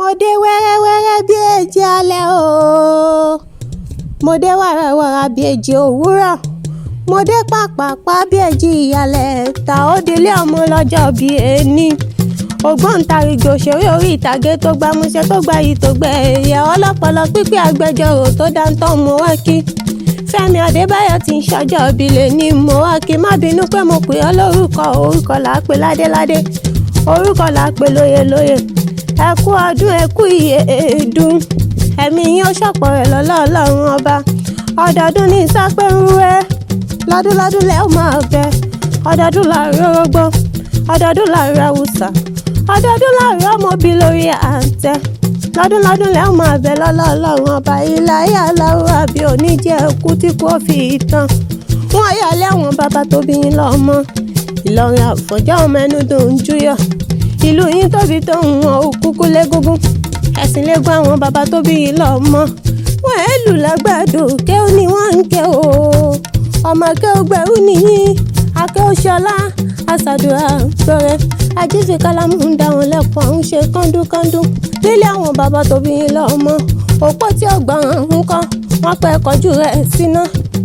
Mo dé wẹ́rẹ́wẹ́rẹ́ bí èjì alẹ́ o. Mo dé wàràwàrà bí èjì òwúrọ̀. Mo dé pàpàpá bí èjì ìyàlẹ̀ ta ó délé ọmọ lọ́jọ́ bí ẹni. Ògbóǹtarìgì òṣèré orí ìtàgé tó gbámúṣé tó gbayì tó gbẹ ẹ̀yẹ ọlọ́pọlọ pípé agbẹjọ́rò tó dáńtọ́ mo wá kí. Fẹ́mi Adébáyọ̀ tí ń ṣọjọ́ ìbí lè ní mo wá kí. Má bínú pé mo pè ọ́ lórúkọ, orúkọ là á pè ládéládé, orúkọ là á pè lóyè lóyè. Ẹ kú ọdún, ẹ kú ìyèdún, ẹ̀mí yín ó ṣọ̀pọ̀ rẹ̀ lọ́lá Ọlọ́run ọba. Ọdọọdún ní sápẹ́rúwẹ́, lọ́dúnlọ́dún lẹ́ ó máa bẹ. Ọdọọdún là ń rórógbó, ọdọọdún là ń ráwùsà, ọdọọdún là ń rọ́mọbí lórí àǹtẹ. Lọ́dúnlọ́dún lẹ́ ó máa bẹ lọ́lá Ọlọ́run ọba. Ìláyà aláwọ̀ àbí oníjẹ́ ẹkú tí kò fi ìtàn. Wọ́n yà lẹ́wọ̀n bàbá tó bí yín lọ́mọ. Ìlọrin Àfọ̀njá ọmọ ẹnu dùn ún júyọ̀. Ìlú yín tóbi tó ń wọn òkúkú légúngún. Ẹ̀sìn légún àwọn bàbá tó bí yín lọ́mọ. Wọ́n ẹ̀ lù lágbàdo, kéwú ni wọ́n ń ké o. Ọmọ kéwú gbẹ̀rú nìyí. Akéwú ṣọlá, àṣàdùrà gbọrẹ. Ajífi kálámù ń dá wọn lẹ́kọ̀ọ́, ń ṣe kọ́ńdúkọ́ńdú. Nílé àwọn bàbá tó bí yín lọ́mọ. Òpó tí ò gbọ̀ràn ń kọ́, wọ́n pẹ́ kọjú rẹ̀ síná.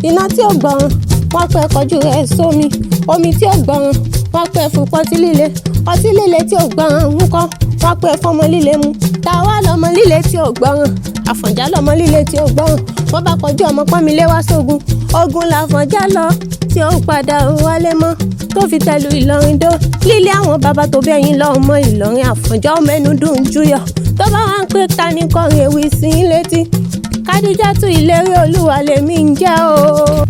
Iná tí ò gbọ̀ràn, wọ́n pẹ́ kọjú rẹ̀ sómi. Omi tí ò gbọ̀ràn, wọ́n pẹ́ fún pọtí líle. Ọtí líle tí ò gbọ̀ràn ń kọ́, wọ́n pẹ́ fọmọ líle mu. Tàwa lọmọ líle tí ò gbọ̀ràn, Àfọ̀njá lọmọ líle tí ò gbọ̀ràn. Wọ́n bá kọjú ọmọ pọ́nmilé wá sógun. Ogun làfọ̀njá lọ tí ó padà wálé mọ́ tó fi tẹ̀lú Ìlọrin dó. Lílé àwọn bàbá tó bí ẹ̀yin lọ́mọ Ìlọrin Àfọ̀njá ọmọ ẹnu dùn júyọ̀. Tó bá wá ń pé ta ni kọrin ewì sí i létí. Kádíjátù ìlérí Olúwa lèmi ń jẹ́ o.